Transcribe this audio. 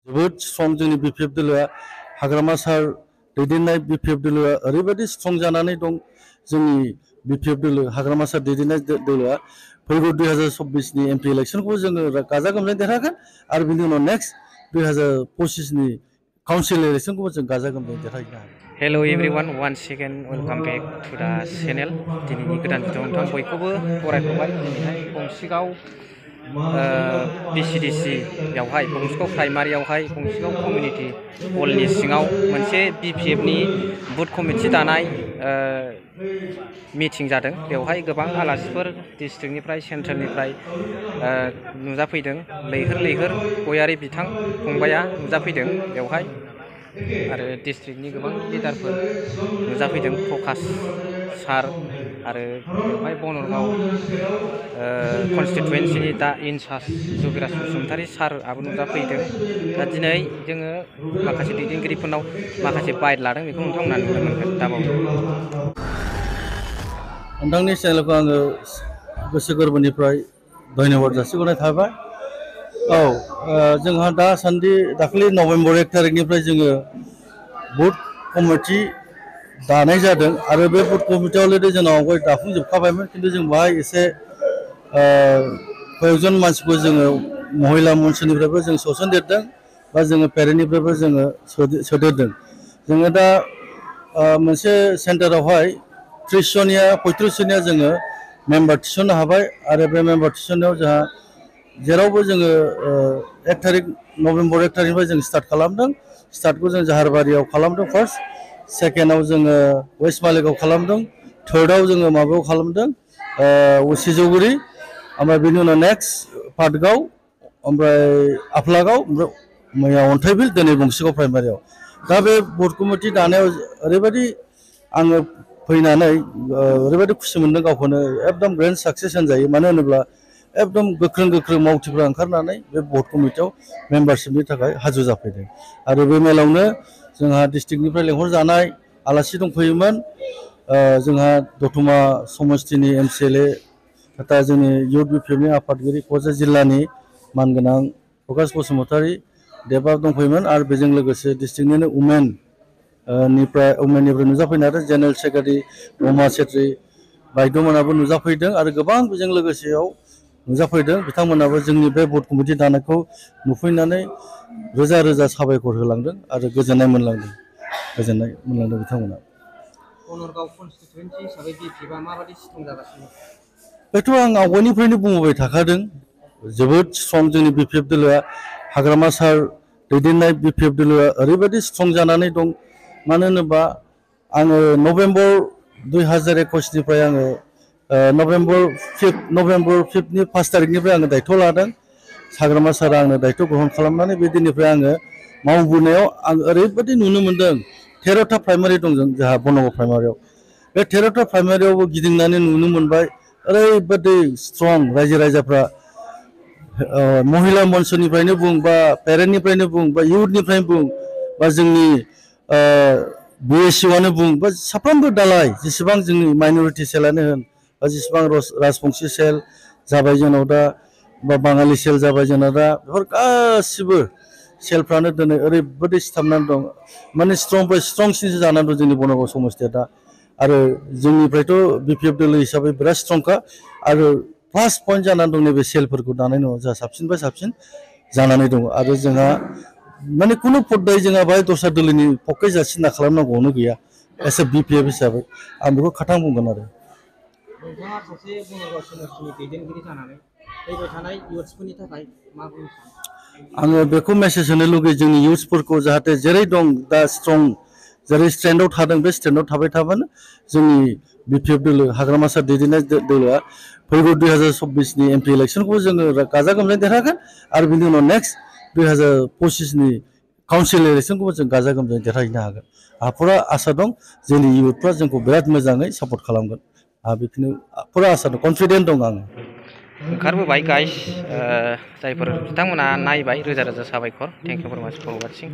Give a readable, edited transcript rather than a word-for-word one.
जोबोद स्ट्रं जोंनि बिपिएफ दोलोआ हाग्रामा सार दैदेननाय बिपिएफ दोलोआ ओरैबायदि स्ट्रं जानानै दं जोंनि बिपिएफ दोलो हाग्रामा सार दैदेननाय दोलोआ फैगौ 2024 नि एमपि इलेक्शनखौ जोङो गाजा गोमजायै देरहागोन आरो बिनि उनाव नेक्स्ट 2025 नि काउन्सिल इलेक्शनखौबो जों गाजा गोमजायै देरहाहैनो हागोन। Hello everyone once again welcome back to the channel दिनैनि गोदान भिडिअ नोंथां बयखौबो बरायहरबाय दिनैहाय बंसिगाव बिसिडिसि यावहाय बंसिगाव प्राइमारियावहाय बंसिगाव कमिउनिटि हलनि सिङाव मोनसे बिपिएफनि बुथ कमिटि दानाय मिटिं जादों। बेवहाय गोबां आलासिफोर डिस्ट्रिक्टनिफ्राय सेन्ट्रेलनिफ्राय नुजाफैदों। लैहोर लैहोर गयारि बिथां फंबाया नुजाफैदों बेवहाय आरो डिस्ट्रिक्टनि गोबां लिडारफोर नुजाफैदों प्रकाश सार आरो बेवहाय बनरगाव कन्स्टिटुवेन्सिनि दा इनचार्ज जुबिराज बसुमतारी सारआबो नुजाफैदों। दा दिनै जोङो माखासे दैदेनगिरिफोरनाव माखासे बाइट लादों बेखौ नोंथांमोना नुनो मोनगोन दाबावै। नोंथांनि चेनेलखौ आङो गोसो गोरबोनिफ्राय धन्यबाद जासिहरनाय थाबाय। औ जोंहा दासान्दि दाखालि नभेम्बर 1 तारिखनिफ्राय जोङो बुथ कमिटि दानाय जादों आरो बे बुथ कमिटियाव अलरेडि जोंनाव आवगाय दाफुंजोबखाबायमोन खिन्थु जों बाहाय एसे कयजन मानसिखौ जोङो महिला मन्चनिफ्रायबो जों सोसनदेरदों बा जोङो पेरेन्टनिफ्रायबो जोङो सोदेरदों। जोङो दा मोनसे सेन्टारावहाय 30 जनिया 35 जनिया जोङो मेम्बार थिसननो हाबाय आरो बे मेम्बार थिसननायाव जोंहा जेरावबो जोङो 1 तारिख नभेम्बर 1 तारिखनिफ्राय जों स्टार्ट खालामदों। स्टार्टखौ जों जाहारबारियाव खालामदों फार्स्ट, सेकेन्डआव जोङो वेस्ट मालिगाव खालामदों, थार्डआव जोङो माबायाव खालामदों सिजौगुरि, ओमफ्राय बिनि उनाव नेक्स्ट पाटगाव, ओमफ्राय आफलागाव, ओमफ्राय मैया अन्थाइबिल, दिनै बंसिगाव प्राइमारियाव। दा बे बुथ कमिटि दानायाव ओरैबायदि आङो फैनानै ओरैबायदि खुसि मोनदों गावखौनो एकदम ग्रेन्ड साक्सेस होनजायो। मानो होनोब्ला एकदम गोख्रों गोख्रों मावथिफ्रा ओंखारनानै बे बुथ कमिटियाव मेम्बारशिपनि थाखाय हाजु जाफैदों आरो बे मेलावनो जोंहा डिस्ट्रिक्टनिफ्राय लेंहरजानाय आलासि दंफैयोमोन। जोंहा दतमा समस्तिनि MCLA दा जोंनि इउथ बिपिएफनि आफादगिरि क'क्राझार जिल्लानि मानगोनां प्रकाश बसुमतारी देबा दंफैयोमोन आरो बेजों लोगोसे डिस्ट्रिक्टनिनो उमेननिफ्राय नुजाफैनाय आरो जेनेरेल सेक्रेटारि रमा छेत्री बायद'मोनाबो नुजाफैदों आरो गोबां बेजों लोगोसेयाव नुजाफैदों। बिथांमोनाबो जोंनि बे बुथ कमिटि दानायखौ नुफैनानै रोजा रोजा साबायखर होलांदों आरो गोजोननाय मोनलांदों बिथांमोना। बनरगाव कन्स्टिटुवेन्सि हिसाबै बिपिएफआ माबायदि स्ट्रं जागासिनो? बेथ' आं आवगायनिफ्रायनो बुंबोबाय थाखादों जोबोद स्ट्रं जोंनि बिपिएफ दोलोआ हाग्रामा सार दैदेननाय बिपिएफ दोलोआ ओरैबायदि स्ट्रं जानानै दं। मानो होनोबा आङो नभेम्बर 2021 निफ्राय आङो नभेम्बर 5 नि 5 तारिखनिफ्राय आङो दायथ' लादों। हाग्रामा सारा आंनो दायथ' ग्रहन खालामनानै बे दिननिफ्राय आङो मावबोनायाव आं ओरैबायदि नुनो मोन्दों 13टा प्राइमारि दं जोंहा बनरगाव प्राइमारियाव। बे 13टा प्राइमारियावबो गिदिंनानै नुनो मोनबाय ओरैबायदि स्ट्रं रायजो राजाफ्रा महिला मन्चनिफ्रायनो बुं बा पेरेन्टनिफ्रायनो बुं बा इउथनिफ्रायनो बुं बा जोंनि BSUआनो बुं बा साफ्रोमबो दालाय जेसेबां जोंनि माइनरिटि सेलानो होन बा जेसेबां राजबंसि सेल जाबाय जोंनाव दा बा बाङालि सेल जाबाय जोंनाव दा, बेफोर गासिबो सेलफ्रानो दिनै ओरैबायदि सिथाबनानै दं। माने स्ट्रंनिफ्राय स्ट्रंसिनसो जानानै दं जोंनि बनरगाव समस्तिया दा। आरो जोंनिफ्रायथ' बिपिएफ दोलो हिसाबै बिराद स्ट्रंखा आरो प्लास पइन्ट जानानै दं नैबे सेलफोरखौ दानाय नङा जोंहा साबसिननिफ्राय साबसिन जानानै दङ आरो जोंहा माने खुनु पद्दायै जोंहा बाहाय दस्रा दोलोनि पक्कै जासिना खालामनांगौआनो गैया एस ए बिपिएफ हिसाबै आं बेखौ खाथां बुंगोन आरो। नोंथाङा सासे बनरगाव समस्तिनि दैदेनगिरि जानानै फैबाय थानाय इयुथ्सफोरनि थाखाय मा बुंनो सानो? आङो बेखौ मेसेज होनो लुगैयो जोंनि इयुथ्सफोरखौ जाहाथे जेरै दं दा स्ट्रं जेरै स्ट्रेन्डआव थादों बे स्ट्रेन्डआव थाबाय थाबानो जोंनि बिपिएफ दोलो हाग्रामा सार दैदेननाय दोलोआ फैगौ 2024 नि एमपि इलेक्शनखौ जोङो गाजा गोमजायै देरहागोन आरो बिनि उनाव नेक्स्ट 2025 नि काउन्सिल इलेक्शनखौबो जों गाजा गोमजायै देरहाहैनो हागोन। आंहा फुरा आसा दं जोंनि इयुथफ्रा जोंखौ बिराद मोजाङै सापर्ट खालामगोन। आंहा बेखौनो फुरा आसा दं, कनफिडेन्ट दं आङो। ओंखारबोबाय गाइस जायफोर बिथांमोना नायबाय रोजा रोजा साबायखर। थेंक इउ भेरि माच फर वाचिं।